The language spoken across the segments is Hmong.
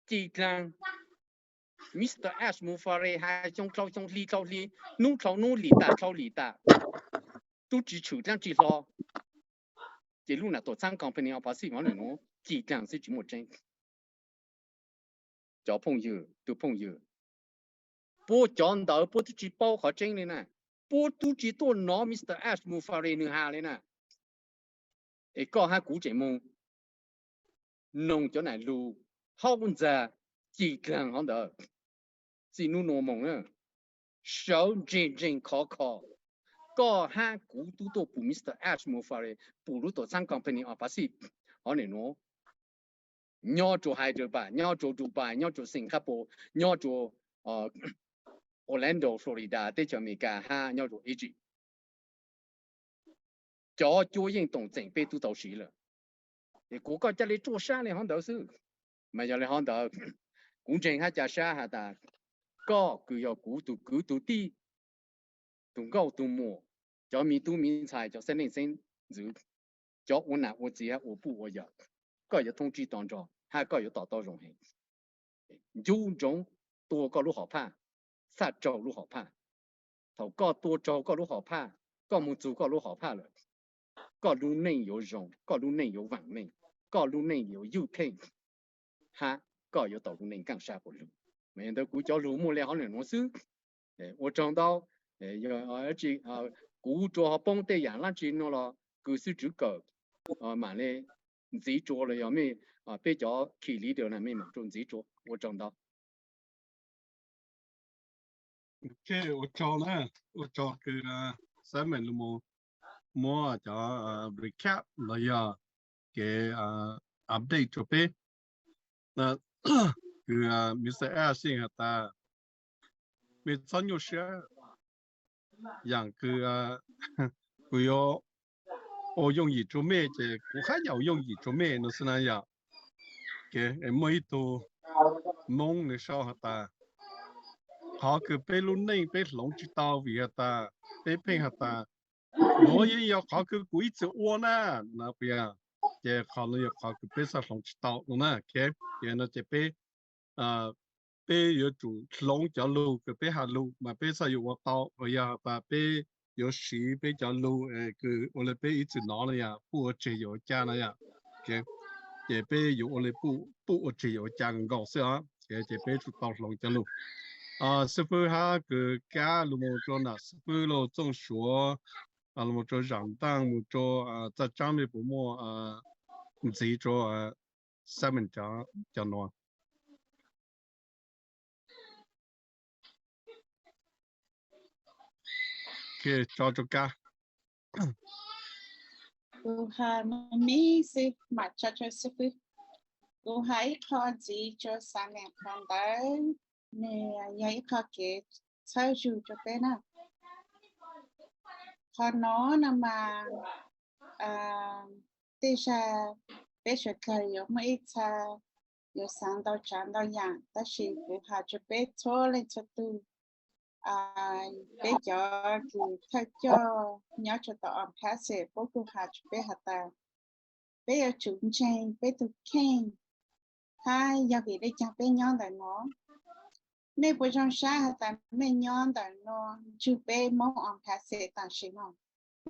Ci dlaag, Mr Ash Mufare has xyoo dlhau xyoo hli dlhau hli, nub dlhau nub lim tam dlhau lim tam, tub tsi tshwm dlaab tsi hlo, ces lub nam tuam txhaab company o pasis hov nuav ci dlaag xwb tsi muaj tseeb. Cov phooj ywg, tug phooj ywg, puab cov ntawd puab tub tsi paub qhov tseeb le na, puab tub tsi tuaj nov Mr Ash Mufare nwg has le na. Es koj hab kuv tseem moog noog cov nam lug haub ntxag ci dlaag hov ntawd, txij nub nuav moog na, sawv ntseg ntseg khov kho, koj hab kuv tub tuaj pum Mr Ash Mufare, pum lub tuam txhaab company o pasis hov nuav, nyob rua Hyderabad, nyob rua Dubai, nyob rua Singapore, nyob rua Orlando, Florida, teb chaws Amelikas hab nyob rua Egypt. Cov cuab yeej toom txeem peb tub tau siv lawm. Es kuv, koj ca le ruaj sab le hov ntawd xwb. Mas yog le hov ntawd, kuv ntseeg hab ca sab has tas, koj kws yog kuv tug kwv tug tij, tug nkauj tug muam, cov miv tub miv ntxhais, cov xeeb leej xeeb ntxwv, cov ua nam ua txiv hab ua puj ua yawm, koj yuav thoob tsib to nrog hab koj yuav to taub zoo heev. Ncu ntsoov tua koj lub hom phaj, txhaj raug lub hom phaj. Thaum koj tua raug koj lub hom phaj, koj moog txug koj lub hom phaj lawm, koj lub neej yuav zoo, koj lub neej yuav vaam meej, koj lub neej yuav ywj pheej, hab koj yuav tau lub neej nkaaj sab puv lug. Mas yog ntawd kuv cov lug muaj le hov nuav xwb. Ua tsaug ntau. Kuv rua ho poob tej yaam dlaab tsi nuav los kws xwb tswv kawm maam le ntxiv rua los yog mej, peb cov key leader na mej maam rua ntxiv rua. Ua tsaug ntau. Ok, ua tsaug na, ua tsaug kws Simon lug muab cov recap los yog kev update rua peb. Kws Mr Ash has tas, mej txhob nyuaj siab, yaam kws kuv yuav ua yooj yim rua mej ces kuv hab yuav ua yooj yim rua mej no xwb na yom. Muaj ib tug Moob nws sau has tas, qhov kws peb lub neej peb hloov tsi tau vim has tas peb pheej has tas, nuav yeej yog qhov kws kuv ib txwm ua na, no puas yog? Ces qhov nuav yog qhov kws peb txhaj hloov tsi tau no na. Ces no ces peb, peb yuav tsum hloov cov lug kws peb has lug mas peb txhaj yuav ua tau, los yog has tas peb yuav siv peb cov lug kws ua le peb ib txwm nov no yom, puj ua tseg yuav ua ca no yom. Ces peb yuav ua le puj ua tseg yuav ua ca nkaus xwb os. Ces peb tsum tau hloov cov lug. Xib fwb hab kws Kab lug moog rua nam xib fwb, lug Txooj Suav, lug moog rua Zaam Ntaaj, moog rua Txaj Tsaab, mej puas muaj ntxiv rua Simon cov nuav? Tso rua Kab. Kuv has me me xwb, mam tso rua xib fwb. Kuv has ib qho ntxiv rua Simon qhov ntawd, nws yog ib qho kev txhawb zug rua peb na. Qhov no no mas tej zag peb sawv dlawg yuav muaj ib txha yuav xaav ntau tsav ntau yaam, tab sis kuv has rua peb txhua leej txhua tug, peb cov kws thawj coj nyob rua tom on passage puab kuj has rua peb has tas, peb yuav tsum ntseeg peb tug kheej, hab yog vim le caag peb nyob ntawm no. Mej puas zoo sab has tas mej nyob ntawm no nrug peb Moob on passage tam sim no?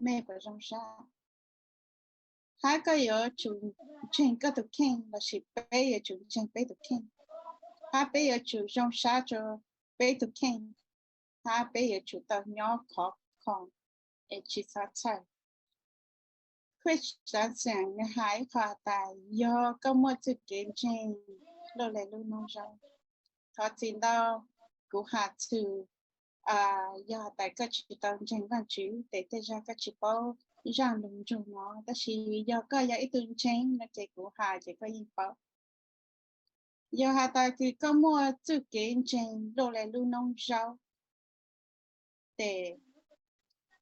Mej puas zoo sab? Hab koj yuav tsum ntseeg koj tug kheej lossis peb yuav tsum ntseeg peb tug kheej? Hab peb yuav tsum zoo sab rua peb tug kheej, hab peb yuav tsum tau nyob khov kho es tsi txhob txhawj. Chris Johnson nws has ib qho has tas, yog koj muaj txuj kev ntseeg luj le lub noob zaub. Thov txim ntau, kuv has txug, yog has tas koj tsi tau ntseeg Vaajtswv tes tej zag koj tsi paub zaaj lug nrug no, tab sis yog koj yog ib tug ntseeg no ces kuv has ces koj yeej paub. Yog has tas kws koj muaj txuj kev ntseeg luj le lub noob zaub, tes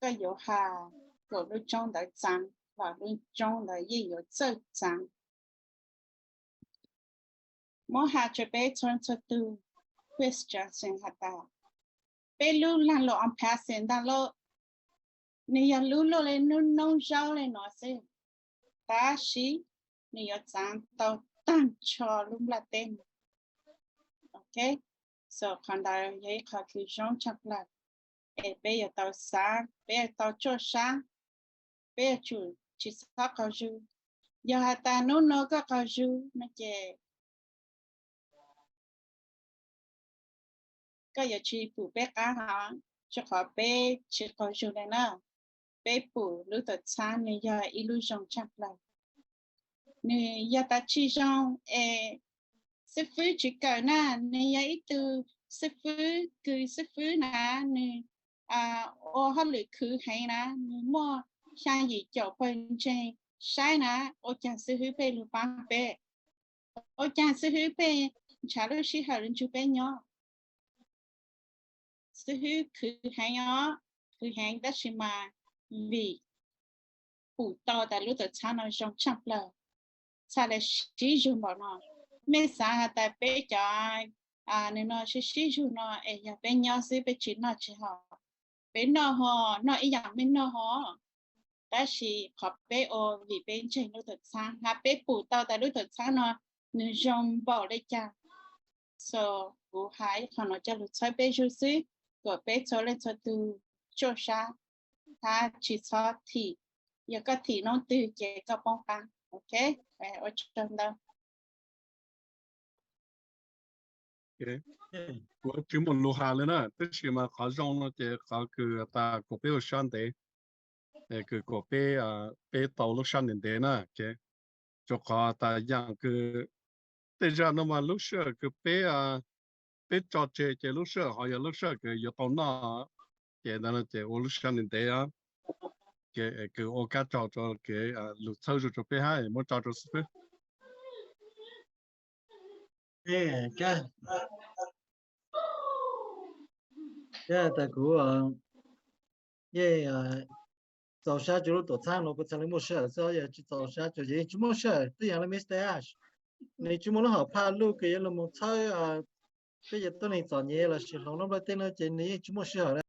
koj yuav has kom lub tsoob ntawd txaav los lub tsoob ntawd yeej yuav txawj txaav. Muab has rua peb txhua txhua tug, Chris Johnson has tas, peb lub laag lug on passage ntag lauj, nwg yog lub luj le lub noob zaub le no xwb, tab sis nwg yuav txaav tau taag nrho lub nplaj teb no. So qhov ntawd yog ib qho kws zoo tshaj plaws es peb yuav tau xav, peb yuav tau tsuaj sab, peb yuav tsum tsis txhob qaug zug. Yog has tas hnub no koj qaug zug no ces koj yuav tsis pum peb qab hov, rua qhov peb tsis qaug zug le na. Peb pum lub tuam txhab nws yog ib lub zoo tshaj plaws. Nws yog tas tsis zoo es xib fwb tsis kawm na, nws yog ib tug xib fwb kws xib fwb na, nws ua hauj lwm khwv heev na, nws muaj xyaa yim caum pawg ntseeg saib na, ua caag xib hwb pheej lug paab peb, ua caag xib hwb pheej nrhav lub sij hawm lug nrug peb nyob. Xib hwb khwv heev os, khwv heev tab sis mas vim pum tau tas lub tuam txhab no zoo tshaj plaws, txhaj le sib zug npaum no. Mej xav has tas peb cov nws no sib sib zug no es yog peb nyob xwb peb tsis noj tsis haus, peb noj ho, noj ib yaam mej noj ho, tab sis qhov peb ua vim peb ntseeg lub tuam txhab, hab peb pum tau tas lub tuam txhab no nws zoo npaum le caag. So kuv has ib qho no coj lug txhawb peb zug xwb, kom peb txhua leej txhua tug tsuaj sab, hab tsis txhob thim. Yog koj thim noob twg ces koj poob qab. Ok, ua tsaug ntau. Kuv tsis muaj lus has le na, tab sis mas qhov zoo no ces qhov kws tas kom peb ua sab ntev, kws kom peb, peb tau lub sab ntev ntev na. Rua qhov tas yaam kws tej zag no mas lub sij hawm kws peb, peb tso tseg ces lub sij hawm ho yog lub sij hawm kws yuav tau noj, ces ntawd no ces ua lub sab ntev ntev os. Kws ua kab tsaug rua kev lug txhawb zug rua peb hab muab tso rua xib fwb. Yog tas kuv yeej txaus sab rua lub tuam txhab no kuv txhaj le muaj sij hawm xwb, yog tsis txaus sab rua ces yeej tsis muaj sij hawm. Twb yog le Mister Ash, nws tsis muaj lub hom phaj luj kws yuav lug moog txhawb peb cov tuab neeg txom nyem lossis hloov nub nplaj teb no ces nws yeej tsis muaj sij hawm le.